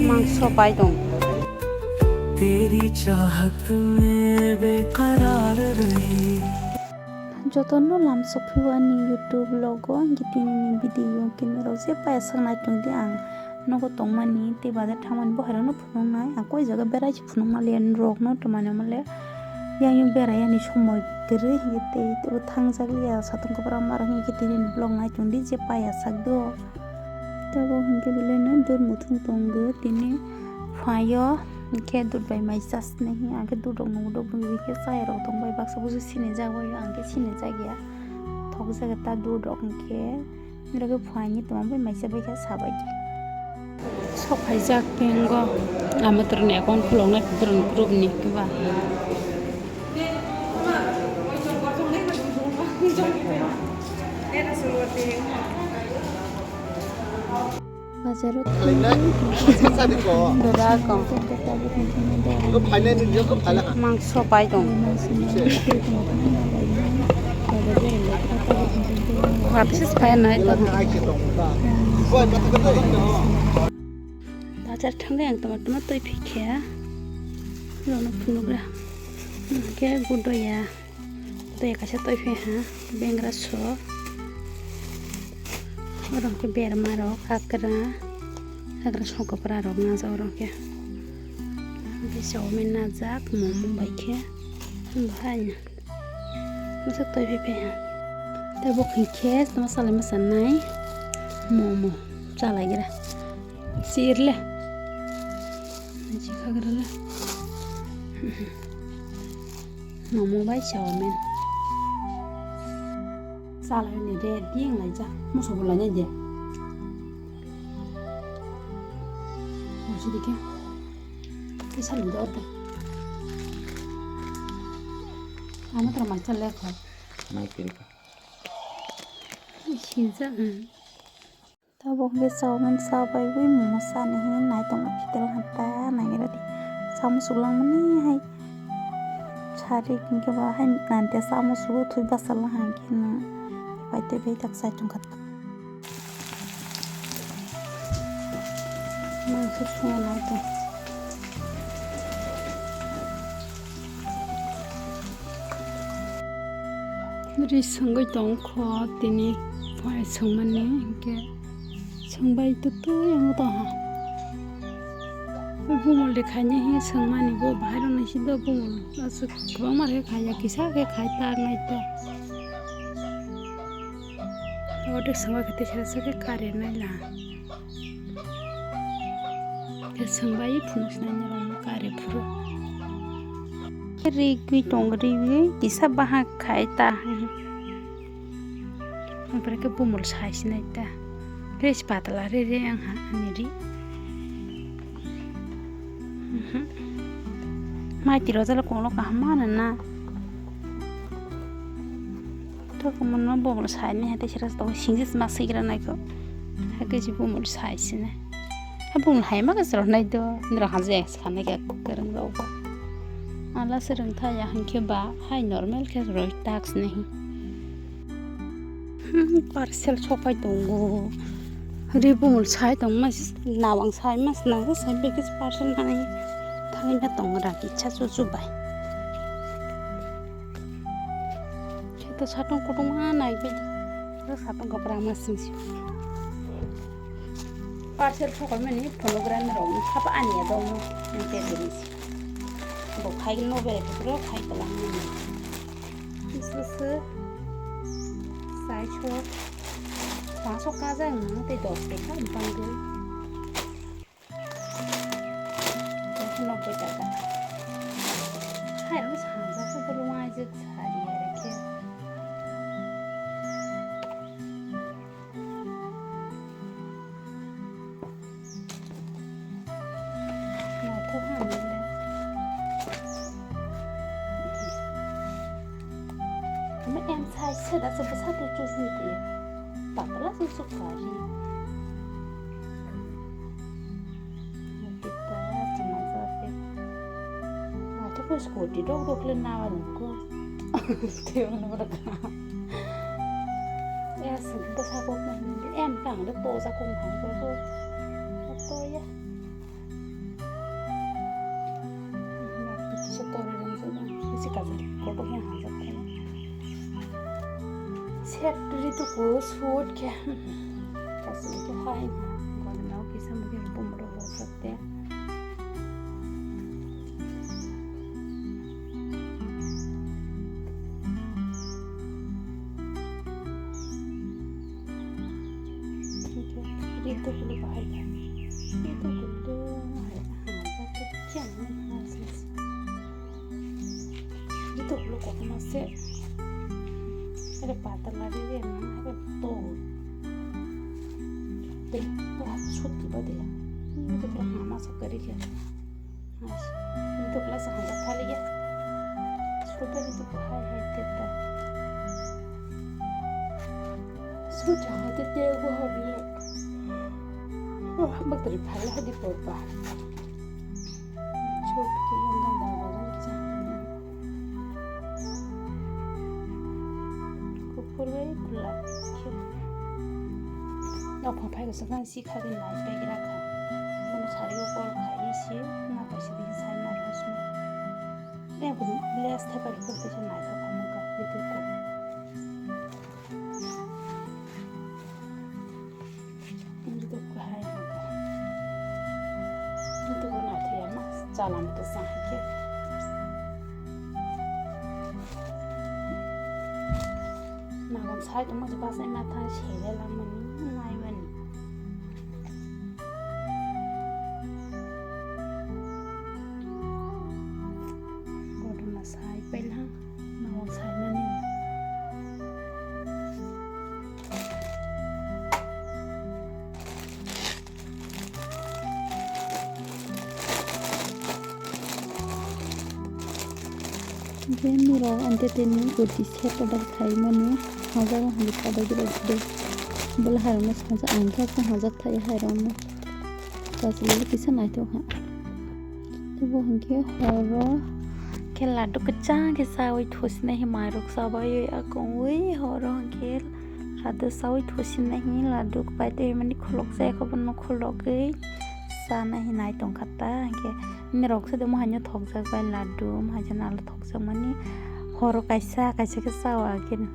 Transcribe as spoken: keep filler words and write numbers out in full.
Mangso pai tong. तेरी चाहत में बेकरार रही। Jotono lam sokphio ani YouTube vlog o, hwnkhe tini ni video hwnkhe norok je paya sak nai tong di ang nogo tongmani tei bazar thangmani bo hai rokno phunuknai, ang koi jaga berai se phunukma liya norokno twmani omo le yang yang berai ani somoi kwrwi hwnkhe tei tei bo thangjak liya satung kwbra ma rok hwnkhe tini ni vlog nai tong di je paya sak do. Tabuk hwnkhe belai no dor muthung tongo tini phaio, hwnkhe dud bai mai chasni hwnwi, ang khe dud rok nugwi rw khe chaya rok tong bai baksa busu sinijak bai, ang khe sinijak ya, thokjak ya ta dud rok hwnkhe, nokhe phaini tongma bai mai cha bai khe sa bai di. Sok phaijak pengo, amatorni account khuloknai borokni group ni kiba. Bazaro thangwi dora kong. Mangso pai tong. Wabisi pai nai tong. Bazar thangwi ang toma toma twi phikha. Lono phunugra. Hwnkhe gudoya. Tei kaisa twi phi ha, bengra so. Oro hwnkhe berma rok, hagra, hagra songkopra rok najak oro hwnkhe. Hwnkhe chowmin najak, momo bai khe. Bahai no. Masa twi phi phi ha. Tei bo hwnkhe tama salai masa nai. Momo chalaigra. Sir le. Chikhagra le. Momo bai chowmin. Salai ni re ding lai ja. Muso bo lai nai de. Muso dikhe. Isa lu da orda. Ano tra mai chale kho. Mai kiri kho. Sija. Tabuk hwnkhe chowmin cha bai wi momo chani hwnwi nai tongma hotel hanta naigra di. Samung suklangmani hai sarik hwnkhe ba hai nante samung sugo thwi bachalaha hwnkhe no pai tei bai tak chai tongkha. Mangso swngo nai tong. Ri swngwi tongkho tini phai swngmani hinkhe swngbai totwi wng tongha. Bumol de khaina hi swngmani bo bahai rok naisi do bumol aswk kwbangma khe khaiya kisa khe khai ta nai ta. Abo de swngba khe teisa khe kare nai la. Khe swngbai phunuk sinai norokno kare phuru. Rigwi tong rigwi kisa bahai khai ta. Ompore khe bumul sai sinai ta. Ris patla re re ang ha ani ri. Mai tiro jala kolo kaham mana na. To kumun no bumul sai ni hate sira to singje ma sigra nai ko. Hake ji bumul sai sine. Ha bumul hai ma kasro nai do. Nira haje khane ke kereng do ba. Ala sereng tha ya hingke ba hai normal ke roi tax nahi. Parcel sopai tongo. Ri bumul sai tong ma nawang sai ma sna sai bikis parcel nai. Thangina tong ra ki cha chu chu bai. Khe to satung kutung ma nai bai. Ro satung kok rama sing si. Parcel sokol mani phonograph rok ni khapa ani ya dong no. Ang te deni si. Bo khai no bere bro khai talang ni. Sese. Sai cho. Paso kaja no te dos te khai bang de. Nobboi taka. Hai, ang sangjak khe borok waijak sari ya khe. Nothok hamle. Ama em sai seda se bwsa tu chusni ti. Patla su su kari. Kita chuma jate. Ate ko scooty dok dok le nawa nungko. Teo na bada ka. Ya sing bwsa kok na hindi. Em tang de to sa kong hang ko. toya. Kisa tori ringjak, kisa kajal kotor khe hamjak khe. Set rituku suit khe. Kajal khe hai. Gorna kisa mungkin bumrok rok sakte. Rituku bahai. Rituku bahai. Hamjak khe. Rituku kotorma se. Ere pata lari de na ere to. De to hat sut ba de. Rituku hama sa kari khe. Rituku la sa hama thali ya. Sut rituku hai hai te ta. Sut ha te te go ha bi. Oh, bakri phai ha di por ba. Chot ke yang ganda bagan kisa. Kuphur bai kulap khe. Nok phaphai ko sakan si khadi nai pek rakha. Bono sari ko kol khai si na paisa din sai na paisa. Dia pun les thepari ko kisa nai thok hamka itu ko. Ini tuh bahaya. Ini tuh warna tuh ya mas, jalan tuh sahike. Nagon sai tuh mas bahasa mata sele lamani naiwani. Warna sai pelha. Nawang saimani. Bini rok entertainment kurti set order khaimani hajar hwnwi kha bai de. Bwla hairokno sajak ang khe hajar thai hairokno. Kachwlwi kisa naithok ha. Tei bo hinkhe horo khe laddu kwchang khe chaui thusinai hinwi mairok chabai akongwi horo hinkhe laddu chaui thusinai hinwi laddu bai tei mani khulok jaya khe bono khulogwi chanai hinwi naitongkha ta hinkhe norok se de mohaino thokjak bai laddu mohaino thokjak mani horo kaisa kaisa khe chaui.